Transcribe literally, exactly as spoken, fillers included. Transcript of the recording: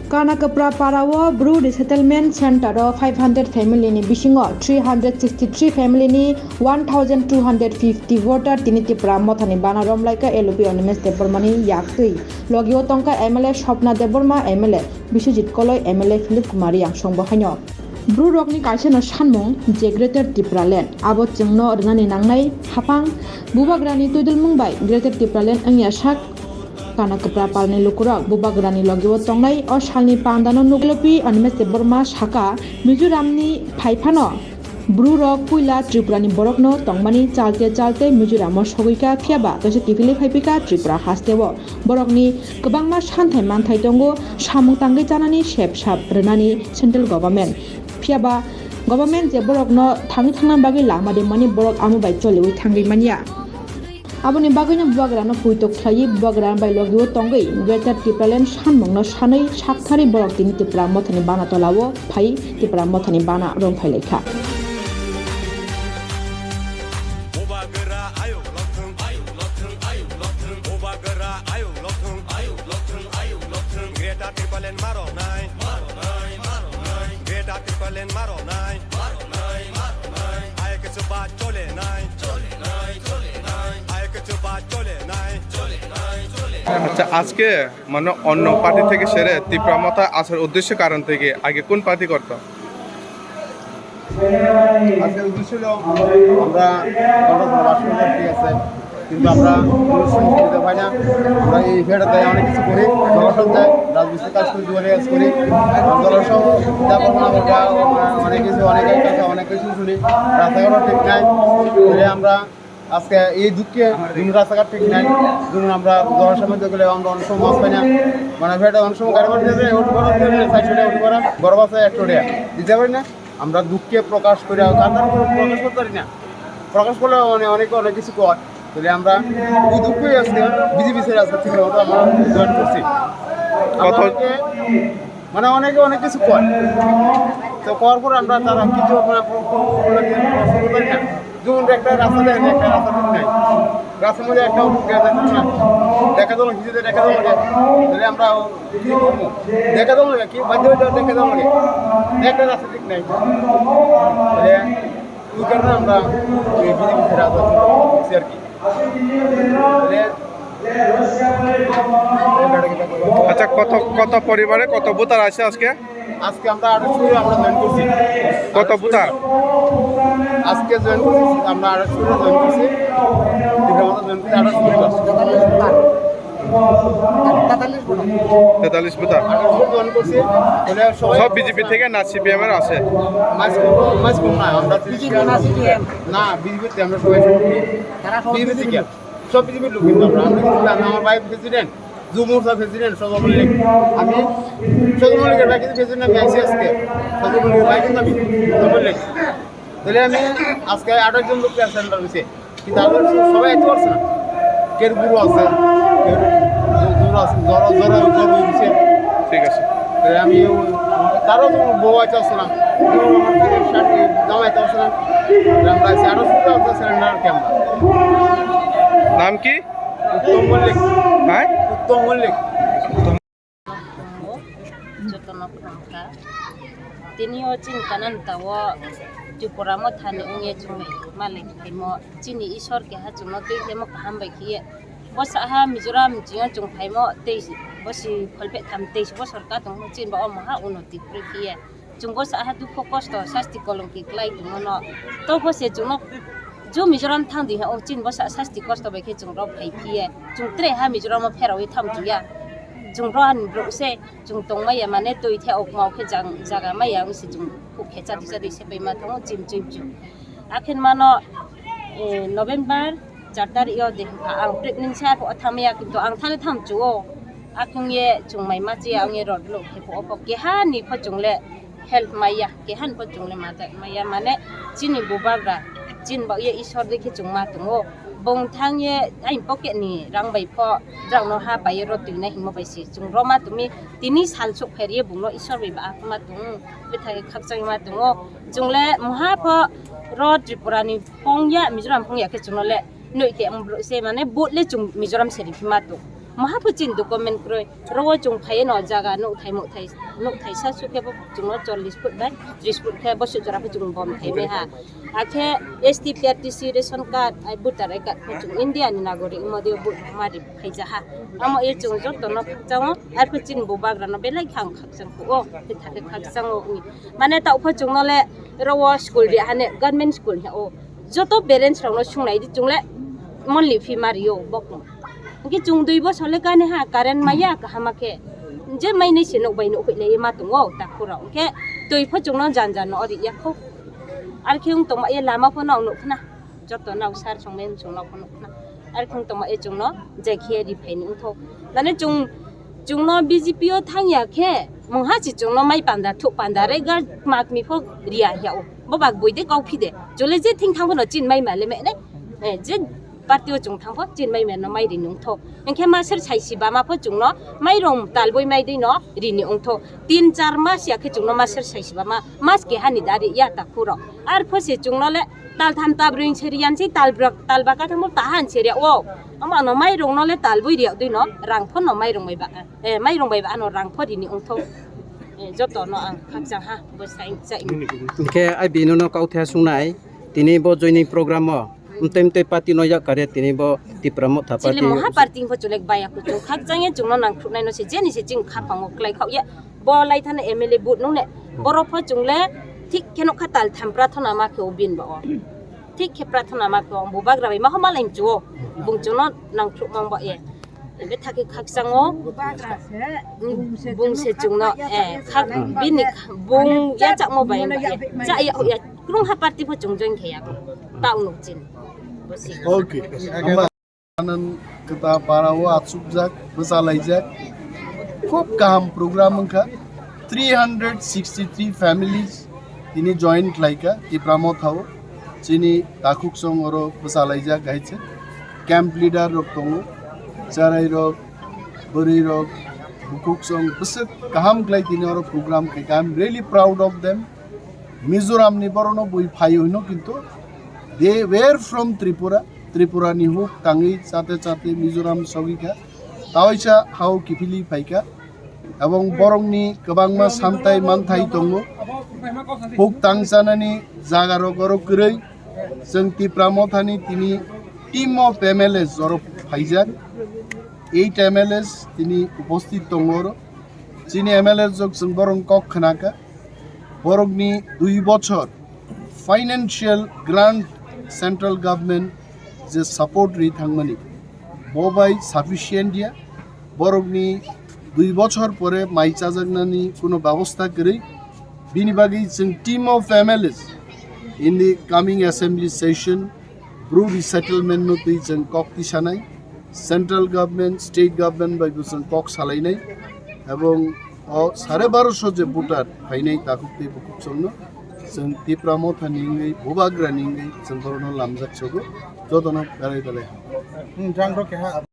Kanakapra para o Bru Resettlement Center o five hundred family ni bisingo three hundred sixty three family ni one thousand two hundred fifty voter tini Tipra Mothani bana romlaika L O P Animesh Debbarma ni yaktwi. Logi o tongka M L A Swapna Debbarma, M L A Biswajit Koloi, M L A Philip Kumar Yangsong bo haino. Bru rokni kaisa no sanmung je Greater Tipraland, abo chwngno rwnani nangnai haphang. Bubagrani twidulmung bai Greater Tipraland wngya sak Kanakapra parni lukurok. Bubagrani logi o tongnai o salni pandano nuklopi Animesh Debbarma saka, Mizoramni phaiphano Bru rok puila Tripurani borokno tongmani chalte chalte Mizoramo sogwika, phiyaba kaisa kiphilwi phaipika Tripura hasteo. Borokni kwbangma santhai manthai tongo, samung tangwi chanani sep sap rwnani central government. Phiyaba government je borokno thangwi thangna bagwi lama rimani borok amo bai choliwi thangwi manya. Aboni bagwino bubagrano puitok khlaiwi bubagra bai logi o tongwi Greater Tipraland sanmungno sanwi sakthari borok tini Tipra Mothani bana tola o phai Tipra Mothani bana romphai laikha. Bubagra ayuk lothung, ayuk lothung, ayuk lothung. Bubagra ayuk lothung, ayuk lothung, ayuk lothung. Greater Tipraland maro nai, maro nai, maro nai. Greater Tipraland maro nai, maro nai, maro nai. Ayuk chuba chole nai, chole nai, chole nai. Ayuk chuba chole nai, chole nai, chole nai. আচ্ছা, আজকে মানে অন্য পার্টি থেকে সেরে তিপ্রা মথা আসার উদ্দেশ্য কারণ থেকে আগে কোন পার্টি করতো? আজকের উদ্দেশ্য হলো আমরা গণতন্ত্র বাসী, ঠিক আছে, কিন্তু আমরা কোনো সুযোগ সুবিধা পাই না। আমরা এই ফেরত দেয় অনেক কিছু করি, জনসংখ্যায় রাজমিস্ত্রির কাজ করি, জুয়েলারি কাজ করি, জনসংখ্যা তেমন আমরা অনেক কিছু, অনেকের কাছে অনেক কিছু শুনি, রাস্তাঘাটও ঠিক নাই। তাহলে আমরা আজকে এই দুঃখে যেমন রাস্তাঘাট ঠিক নাই, যেমন আমরা জনসংখ্যা গেলে আমরা অনেক সময় মাছ পাই না, মানে ফেরত অনেক সময় গাড়ি ভাড়া দিতে, অটো ভাড়া দিতে, চারশো টাকা অটো ভাড়া, বড় বাসে একশো টাকা দিতে পারি না। আমরা দুঃখে প্রকাশ করি, কান্নার উপরে প্রকাশ করতে পারি না। প্রকাশ করলে মানে অনেকে অনেক কিছু কয়। তাহলে আমরা ওই দুঃখই আজকে বিজেপি ছেড়ে আজকে ঠিক মতো আমরা জয়েন করছি। আমরা কত অনেকে, মানে অনেকে অনেক কিছু কয়। তো করার পরে আমরা তারা কিছু আমরা প্রশ্ন করতে পারি না। যেমন একটা রাস্তা দেখেন, একটা রাস্তা ঠিক নাই। রাস্তার মধ্যে একটা অটো গেছে না। দেখা গেল হিসেবে দেখা গেল যে, তাহলে আমরা কি করবো? দেখা গেল না কি? বাধ্য হয়ে দেখা গেল না। একটা রাস্তা ঠিক নাই। তাহলে ওই কারণে আমরা এই বিজেপি ছেড়ে আসা করছি আর কি। তাহলে আচ্ছা, কত, কত পরিবারে কত ভোটার আছে আজকে? আজকে আমরা আঠারোশো করে আমরা জয়েন করছি। কত ভোটার? আজকে জয়েন করছি, আমরা আঠারোশো করে জয়েন করছি। ঠিক আছে, আমরা জয়েন করছি আঠারোশো পরিবার। তেতাল্লিশ ভোটার। তেতাল্লিশ ভোটার। আঠারোশো জয়েন করছি। তাহলে সবাই সব বিজেপি থেকে না সিপিএম এর আছে? মাস, মাস কম না, আমরা বিজেপি না সিপিএম? না, বিজেপি তে আমরা সবাই সব তারা সব বিজেপি বিজেপি থেকে। লোক। সব বিজেপির লোক কিন্তু আমরা। আমরা কিন্তু না, আমার ভাই প্রেসিডেন্ট, যুব মোর্চা প্রেসিডেন্ট সজল মল্লিক। আমি সজল মল্লিকের ভাই কিন্তু প্রেসিডেন্ট, আমি আইসি আজকে। সজল মল্লিকের ভাই কিন্তু আমি সজল মল্লিক। তাহলে আমি আজকে আঠাশ জন লোক সেন্টার হয়েছে, কিন্তু আমরা সবাই আইতে পারছে না। কেউ বুড়ো আছে, কেউ জোর আছে, জ্বর, জ্বর, জ্বর হয়ে গেছে। ঠিক আছে। তাহলে আমি ও-, তারও তো বউ আইতে পারছে না, কেউ আমার কাছে শার্ট জামা আইতে পারছে না। তাহলে আমরা আছি আঠাশ জন লোক সেন্টার ক্যাম্প। নাম কি? উত্তম মল্লিক। হ্যাঁ? উত্তম Mallick. Jotono khulumkha. Tini o chini kanani tao Tripura Mothani wngye chwngwi malik khaimo chini Isor keha chwngno twi khaimo kaham bai khiye. Bwsa ha Mizoram chini o chwng phaimo tei bwsi kholpeh tham teis bosor ka tongmo chini ba omo ha unoti kwrwi khiye. Chwng bwsa ha dukho kosto sasti kolongki kwlai tongmano. To bwse chwngno jo Mizoram thang di ha o chini bwsa sasti kosto bai khe chwng rok phai phiye. Chwng tre ha Mizoram o pherawi tham chuya. Chwng rohani borok se chwng tongmaya mane twi the okma okhe jang jaga maya wngse chwng khuk khe chadi chadi se bai ma thango chim chim chim. Akhin mano, eh, November char tarik yo de ang pregnant sa pho thamya kintu ang thani tham chuo. Akhung ye chwng mai ma chiya ang ye rod lo khe pho opho keha ni pho chwng le help maya, keha ni pho chwng le ma maya mane chini bubagra chini ba ye Isor de khe chwng ma tongo. Bong thang ye ain pocket ni rang bai pho drang no ha pai ro twi na himo bai si chwng roma tumi tini sal suk pher ye bung no Isor bai ba ma tong bwthai khakchang ma tongo. Chwng le moha pho ro Tripura ni phong ya Mizoram phong ya khe chwng no le noi te ang se mane vote le chwng Mizoram se ri ma tong. Maha pho chini document kroi. Rogo chung phaiye no jaga nukthai mukthai, nukthai sa sukhe bo chungno chollish foot bai trish foot khe bo sujora pho chung bom thai mai ha. Akhe S T, P R T C ration card, ai voter I card pho chung India ni nagorik modio bo mari phai ja ha. Amo ye chung joto no khakchang o, ar pho chini bubagra no belai khang khakchang kho o, thake khakchang o. Mane ta pho chung no le rogo school ri hane government school he o. Joto parents rok no sungnai di chung le monthly fee mari o bokno. Hingke chung dui bosor le kani ha, current maya kaham khe. Je mai ni se nok bai nok huile ma tongo takhuk rok. Hingke twi pho chung no jan jan no ori ya kho. Ar khe wng tongma ye lama pho no nuk khna. Joto nao sar song men chung no pho nuk khna. Ar khe wng tongma ye chung no jai khe ri phai ni wngtho. Nane chung, chung no B J P o thang ya khe mungha si chung no mai panda thuk panda re ga mak mi pho ri ya ya o. Bo bak bui de kau phi de. Chole je thing thang pho no chin mai ma le me ne. Eh, je party o chung thang pho chin mai ma no mai ri nung tho. Hingke maser sai si ba ma pho chung no mai rong tal boi mai de no ri ni ong tho. Tin char mas ya khe chung no maser sai si ba ma mas ke hani da ri ya ta khuro. Ar pho se chung no le tal tham tab ring se ri yan si tal brak tal ba ka thang pho ta han se ri ya o. Ama no mai rong no le tal boi ri ya de no rang pho no mai rong mai ba. Eh, mai rong bai ba ano rang pho ri ni ong tho. Eh, joto no ang khakchang ha bo sai chai. Hingke ai bini no kau the sungnai. Tini bo joining program o mtei mtei party no yak kare tini bo Tipra Motha party. Chile moha party pho chulek baya kuchung khakchang ye chung no nang thuk nai no se jeni se ching khapang o klai khao ye bo lai thana M L A but nung ne boro pho chung le thik khe no kha tal tham prathona ma khe o bin ba o thik khe prathona ma khe o bubagra bai ma ho ma lai chu o bung chung no nang thuk mang ba ye. Ebe thake khakchang o. Bung se chung no, eh, khak bini bung ya chak mo bai ba ya. Cha ya ya. Krung ha party pho chung join khe ya. Ta unuk chin. Okay. Anan kata para o achuk jak, bwsa lai jak. Khub kaham program wngkha. Three hundred sixty-three families tini join khlaika Tipra Motha o. Chini takhuk song oro bwsa lai jak hai se. Camp leader rok tongo, charai rok, bwrwi rok, bukhuk song bwswk kaham khlai tini oro program khaika. I'm really proud of them. Mizoram ni borok no bui phaio hino kintu they were from Tripura. Tripura ni huk tangwi chate chate Mizoram sogwi kha. Taoisa hao kiphilwi phaikha. Ebong borokni kwbangma samtai manthai tongo. Huk tangchanani jagarok oro kwrwi. Chwng Tipra Mothani tini team of M L As oro phaijak. Eight M L As tini uposthit tongo oro. Chini M L As rok chwng borok kok khnakha. Borokni dui bochor financial grant central government je support ri thangmani bo bai sufficient ya. Borokni dui bochor pore mai chajaknani kuno babostha kwrwi. Bini bagwi chwng team of M L As in the coming assembly session Bru resettlement no twi chwng kok tisanai, central government, state government bai bo chwng kok salainai, ebong o sare barosho je voter phainai takhuk tei bukhuk chwngno chwng Tipra Motha ni wngwi, Bubagra ni wngwi chwng borokno lamjak sogo, jotono belai belai. Hmm, jang rok keha.